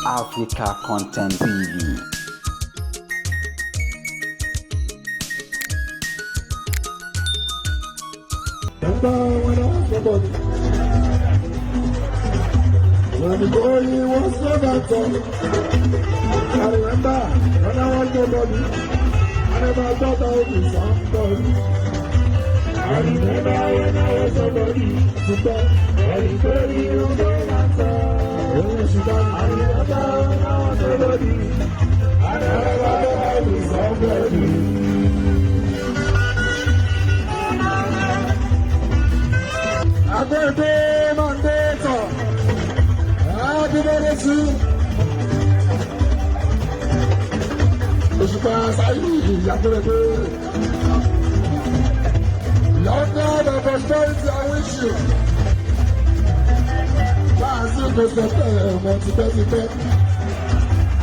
Africa Content TV. Remember when I was nobody? When the goalie was never tall. I remember when I was nobody. I never thought I would be somebody. I remember when I was nobody. Super. When the goalie was never tall. Oh, she done. I remember when I was nobody. I never thought I would be somebody. Agbẹ́gbẹ́ máa ń dé tọ̀. Happy birthday to you. Òṣùpá Sáyidì Ìyàgbẹ́gbẹ́. Long life and prosperity I wish you. Báàsì kò sọ pé ẹ̀wọ̀n tipẹ́tipẹ́.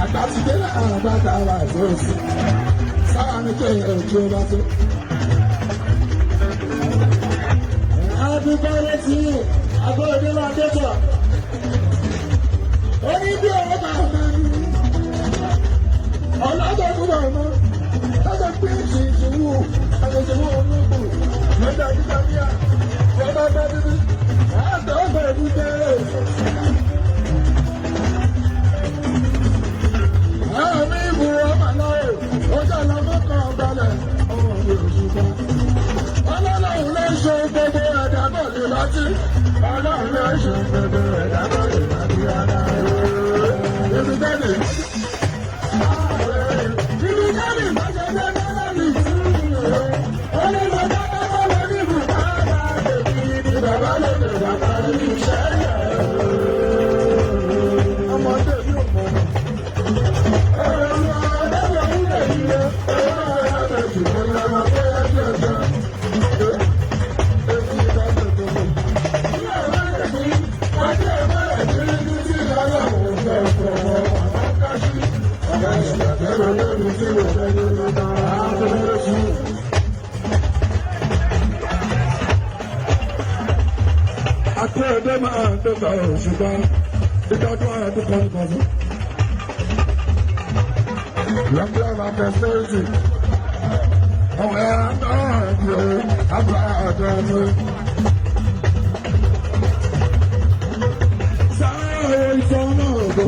Àgbà ti dé láàrín bàtà wà lóòsì. Sáà ní kéèyàn ojú ọba tó. Happy birthday to you. Agbẹ́gbẹ́ máa ń dé tọ̀. Ó ní bí ọ̀rọ̀ bá ọ̀gá ni. Ọ̀làdọ̀ fún ọmọ. Lọ́dọ̀ pé ìṣèjìwò àṣèjìwò olóògbò lọ́dọ̀ àdúgbò níyà. Ọba bá bíbí. Àtọ̀ ọ̀gbà ẹ̀dú tẹ́lẹ̀. Àmì ìbúrò ọmọ náà ọjọ́ ìlànà kan balẹ̀ ọmọ mi ò ṣùgbọ́n. Ọlọ́run ló ń ṣe gbogbo ẹ̀dá bọ̀ lè láti. Ọlọ́run ló ń ṣe gbogbo ẹ̀dá bọ̀ lè láti ara rẹ̀. Ibi tẹ́lẹ̀. Ibi tẹ́lẹ̀ bá ṣe dé náírà ní ìṣúná. Ó ní lọ bá bá lọ ní ibùdó ní bàbá lóde bàbá ní iṣẹ́ yẹn. Ọmọdé mi ò mọ̀. Akérèdé máa ń dọ́gba òṣùpá ìdájọ́ àdúgbò nìkan. Long life and prosperity. Àwọn ẹran náà ń lò àbúrò àdánù. Sáré ìtọ́ náà bọ̀.